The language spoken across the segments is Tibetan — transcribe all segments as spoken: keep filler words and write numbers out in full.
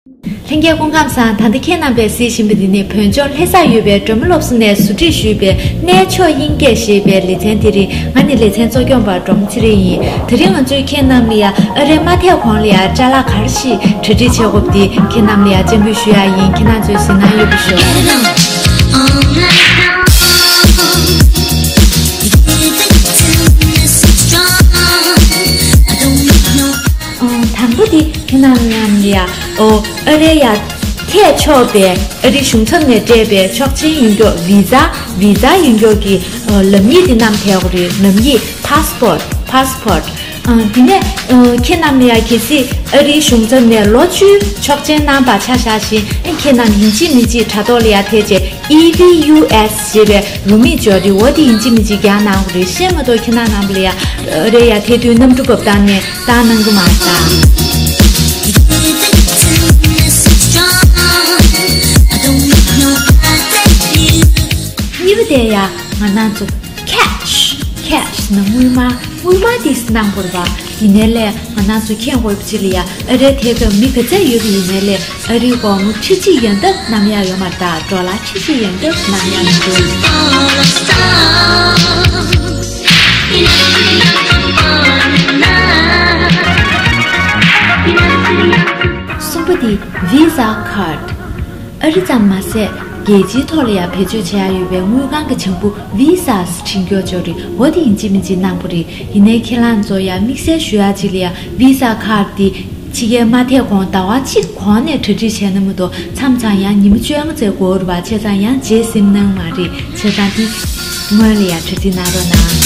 ལྷན་རྒྱས་སྐུ་ཁམས་བཟང་། ད་ལྟ་ཁྱེད་རྣམ་པས་གཟིགས་བཞིན་པ་འདི་ནི་བོད་ལྗོངས་ལྷ་སར་ཡོད་པའི་སྒྲོལ་མ་སློབ་གསོ་ནས་ཟུར་ཁྲིད་ཞུས་པའི་གནས་མཆོག་དབྱིན་སྐད་ཞེས་པའི་ལེ་ཚན་དེ་རེད། ང་ནི་ལེ་ཚན་གཙོ་སྐྱོང་པ་སྒྲོལ་མ་ཚེ་རིང་ཡིན། དེ་རིང་ང་ཚོས་ཁྱེད་རྣམས་ལ་ཡ་ཨ་རིར་མ་ཐད་གོང་ལ་ཡ་ཅ་ལག་ག་རེ་ཞིག་གྲ་སྒྲིག་བྱེད་དགོས་པ་འདི་ཁྱེད་རྣམས་ལ་ཡ་སྤྱན་འབུལ་ཞུ་ཡ་ཡིན། ཁྱེད་རྣམ་ཚོས་གཟིགས་གནང་ཡོད་པ་ཞུ། དང་པོ་དེ་ཁྱེད་རྣམས་ལ་ཡ་ཨོ་ཨ་རིར་ཡ་ཐད་ཆོག་པའི་ཨ་རིའི་གཞུང་ཚབ་ནས་སྤྲད་པའི་ཆོག་མཆན་ཡོད་མཁན་བི་ཛ་བི་ཛ་ཡོད་མཁན་གྱི་ཨོ་ལམ་ཡིག་དེ་བསྣམས་ཐད་དགོས་རེད། ལམ་ཡིག་passport passport། ཨ་དེ་ནས་ཨ་ཁྱེད་རྣམས་ལ་ཡ་གལ་སྲིད་ཨ་རིའི་གཞུང་ཚབ་ནས་ལོ་བཅུའི་ཆོག་མཆན་གནང་བ་ཆ་བཞག་བཞིན་ཨ་ཁྱེད་རྣམས་ཡིན་གཅིག་མིན་གཅིག་དྲ་ཐོག་ལ་ཡ་ཐད་བྱས་ཨི་བི་ཡུ་ཨེས་ཞེས་པའི་རུ་མིག་འབྱོར་རེད། འོ་དེ་ཡིན་གཅིག་མིན་གཅིག་རྒྱག་གནང་དགོས་རེད། ཤེས་མ་གཏོགས་ཁྱེད་རྣམས་རྣམ་པ་ལ་ཡ་ཨ་རིར་ཡ་ཐད་དུས་གནམ་གྲུ་བབས་སྟངས་ནས་བཏང་གནང་གི་མ་རེད་ད། གཉིས་པ་དེ་ཡ་ང་རང་ཚོ་cash cash ནི་དངུལ་སྨར། དངུལ་སྨར་དེ་གནང་དགོས་པ་ཡིན་ནའི་ལས་ང་རང་ཚོ་མཁྱེན་དགོས་པ་ཅིག་ལ་ཡ་ཨ་རིར་ཐད་སྐབས་མི་ག་ཚད་ཡོད་པ་ཡིན་ནའི་ལས་ཨ་རིའི་སྒོར་མོ་ཁྲི་གཅིག་ཡན་འདབ་བསྣམས་ཡ་ཡོད་མ་རེད་ད། ཌོ་ལར་ཁྲི་གཅིག་ཡན་འདབ་བསྣམས་ཡ་མི་འདུག་གསུམ་པ་དེ་Visa card། ཨ་རི་ཙམ་མ་ཟད་རྒྱལ་སྤྱིའི་ཐོག་ལ་ཡང་བེད་སྤྱོད་བྱེད་ཡ་ཡོད་པའི་དངུལ་ཁང་གི་བྱང་བུ་Visas་ཁྲིད་མགྱོགས་ཅོ་རི་འོ་དེ་ཡིན་གཅིག་མིན་གཅིག་གནང་དགོས་རེད། ཡིན་ནའི་ཁྱེད་རང་ཚོ་ཡང་དམིགས་བསལ་ཞུ་ཡ་གཅིག་ལ་ཡང་Visa card དེ་ཕྱི་རྒྱལ་མ་ཐད་གོང་ཟླ་བ་གཅིག་གོང་ནས་གྲ་སྒྲིག་བྱས་ན་མ་གཏོགས་མཚམས་མཚམས་ཡང་ཉི་མ་བཅོ་ལྔ་ཙམ་འགོར་བ་བྱས་ཙང་ཡང་རྗེས་ཟིན་གནང་མ་རེད། བྱས་ཙང་དེ་སྔོན་ལ་ཡང་གྲ་སྒྲིག་གནང་རོགས་གནང་།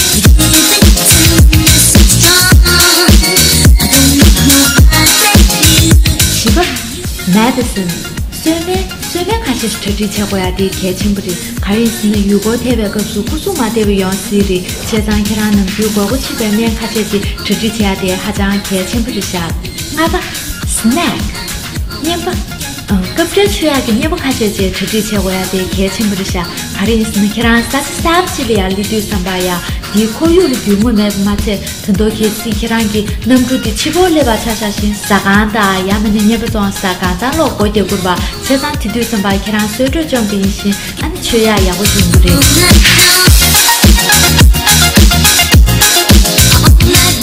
བཞི་པ། Medicine། གསོལ་སྨན། གསོལ་སྨན་ཁ་ཤས་ཤིག་གྲ་སྒྲིག་བྱེད་དགོས་ཡ་དེ་གལ་ཆེན་པོ་རེད། ག་རེ་ཡིན་ཟེར་ན་ཡུལ་སྐོར་ཐེབས་པའི་སྐབས་སུ་སྐུ་གཟུགས་མ་བདེ་བ་ཡོང་སྲིད་རེད། བྱས་ཙང་ཁྱེད་རང་ནམ་རྒྱུན་དགོས་མཁོ་ཆེ་བའི་སྨན་ཁ་ཤས་ཤིག་གྲ་སྒྲིག་བྱེད་ཡ་དེ་ཧ་ཅང་གལ་ཆེན་པོ་རེད་ཤག་ལྔ་པ། Snack། བརྙན་པ། ཨ། སྐབས་འཕྲལ་མཆོད་ཡག་གི་བརྙན་པ་ཁ་ཤས་ཤིག་གྲ་སྒྲིག་བྱེད་དགོས་ཡ་དེ་གལ་ཆེན་པོ་རེད་ཤག་ག་རེ་ཡིན་ཟེར་ན་ཁྱེད་རང་ས་ཆ་གསར་པ་ཅིག་ལ་ཡར་སླེབས་དུས་ཙམ་པ་ཡ་དེའི་ཁོར་ཡུག་ལ་རྒྱུས་མངའ་མེད་པ་མ་ཚད། ད་དུང་གལ་སྲིད་ཁྱེད་རང་གི་གནམ་གྲུ་དེ་ཕྱི་པོར་སླེབས་པ་ཆ་བཞག་བཞིན་ཟ་ཁང་དང་ཡང་མིན་ན་བརྙན་པ་བཙོང་ས་གང་ཚང་ལོག་སྒོ་རྒྱག་དགོས་པ་བྱས་ཙང་དེ་དུས་ཙམ་པ་ཁྱེད་རང་གསོལ་གྲོགས་བཅོམ་པ་ཡིན་ཞིང་ཨ་ནི་མཆོད་ཡག་ཡག་པོ་ཞིག་ཡོང་གི་རེད།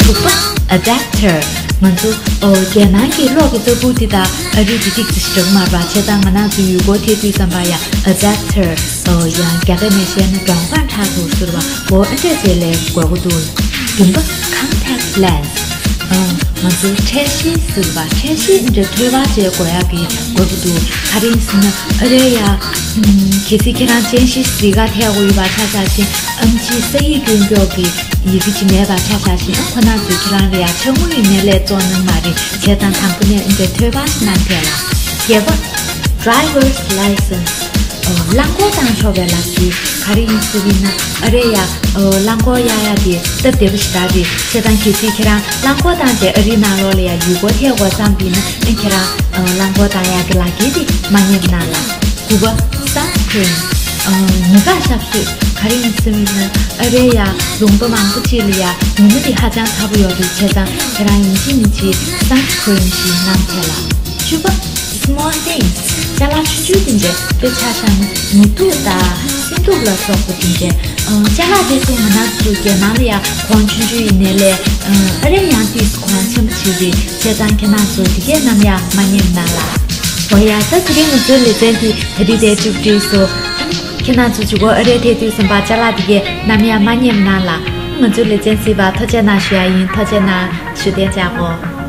དྲུག་པ། Adapter། ང་ཚོ་ཨོ་རྒྱལ་ནང་གི་གློག་གི་ལྟ་བུ་དེ་དང་ཨ་རིའི་དེ་ཏིག་ཙམ་ཞིག་འདྲ་པོ་མ་རེད་པ། བྱས་ཙང་ང་རང་ཚོ་ཡུལ་སྐོར་ཐེབས་དུས་ཙམ་པ་ཡང་Adapter། ཨོ་ཡང་རྒྱ་སྐད་ནས་བཤད་ན་མགྲོན་ཁང་ཁྲག་ཐུག་ཟེར་བ་འོ་ཨ་འདྲས་བྱས་ལས་དགོས་ཀྱི་འདུག་བདུན་པ། Contact lens། ཨ། ང་ཚོའི་འཕྲལ་ཤེལ་ཟེར་བ་འཕྲལ་ཤེལ་འདྲ་ཐོལ་པ་བྱས་དགོས་ཡག་གི་དགོས་ཀྱི་འདུག་ག་རེ་ཡིན་ཟེར་ན་ཨ་རེ་ཡ། ཨམ། གལ་སྲིད་ཁྱེད་རང་སྤྱན་ཤེལ་གཟིགས་ཀ་ཐད་དགོས་ཡོད་པ་ཆ་བཞག་བཞིན་ཨམ་ཆི་ས་ཡིག་སྐྱོན་མགྱོགས་ཀྱི་ཡི་གེ་ཅིག་མེད་པ་ཆ་བཞག་བཞིན་ཨ་ཁོ་ན་ཚོས་ཁྱེད་རང་ལ་ཡ་ཕྱག་དངུལ་ཡིན་ནའི་ལས་བཙོང་གནང་མ་རེད། བྱས་ཙང་དང་པོ་ནས་འདི་འདྲ་ཐོལ་པ་ཞིག་གནང་ཐལ་ལ། བརྒྱད་པ། Driver's license། ཨོ། རླངས་འཁོར་བཏང་ཆོག་པའི་ལག་འཁྱེར། ག་རེ་ཡིན་ཟེར་བ་ཡིན་ན་ཨ་རེ་ཡ། ཨོ། རླངས་འཁོར་གཡར་ཡ་དེ་སྟབས་བདེ་པོ་ཞེ་དྲག་རེད། བྱས་ཙང་གལ་སྲིད་ཁྱེད་རང་རླངས་འཁོར་བཏང་བྱས་ཨ་རིའི་ནང་ལོགས་ལ་ཡ་ཡུལ་སྐོར་ཐེབས་དགོས་བསམ་པ་ཡིན་ན་ཨ་ཁྱེད་རང་། ཨོ། རླངས་འཁོར་བཏང་ཡ་གི་ལག་འཁྱེར་དེ་མ་ཉེས་གནང་ལ། དགུ་པ། Sunscreen། ཨོ། ཉི་ག་ཞབས་སོས། ག་རེ་ཡིན་ཟེར་བ་ཡིན་ན་ཨ་རེ་ཡ་ལུང་པ་མང་པོ་ཅིག་ལ་ཡ་ཉི་མ་དེ་ཧ་ཅང་ཚ་པོ་ཡོད་རེད། བྱས་ཙང་ཁྱེད་རང་ཡིན་གཅིག་མིན་གཅིག་Sunscreen ཞིག་གནང་ཐལ་ལ། བཅུ་པ། Small things། ཅ་ལག་ཆུང་ཆུང་དེ་འདྲས་དཔེ་ཆ་བཞག་ན་ནི་དུག་དང་སྲིན་དུག་ལ་སོགས་པ་དེ་འདྲས། ཨ། ཅ་ལག་དེ་ཚོ་ང་རང་ཚོ་རྒྱལ་ནང་ལ་ཡང་གོང་ཆུང་ཆུང་ཡིན་ནའི་ལས། ཨ། ཨ་རེ་ཡང་ཏིས་གོང་ཆེན་པོ་ཞིག་རེད། བྱས་ཙང་ཁྱེད་རང་ཚོ་དེ་གས་ནམ་ཡང་མ་ཉེས་གནང་ལ། འོ་ཡ། ད་དེ་རིང་ང་ཚོའི་ལེ་ཚན་འདི་ད་རེས་དེ་མཇུག་སྒྲིལ་སོང་། ཁྱེད་རང་ཚོ་མཇུག་གུ་ཨ་རེ་ཐད་དུས་ཙམ་པ་ཅ་ལག་དེ་གས་ནམ་ཡང་མ་ཉེས་གནང་ལ། ང་ཚོའི་ལེ་ཚན་གཟིགས་པར་ཐུགས་རྗེ་གནང་ཞུ་ཡ་ཡིན། ཐུགས་རྗེ་གནང་། བཞུགས་གདན་འཇགས་གོ།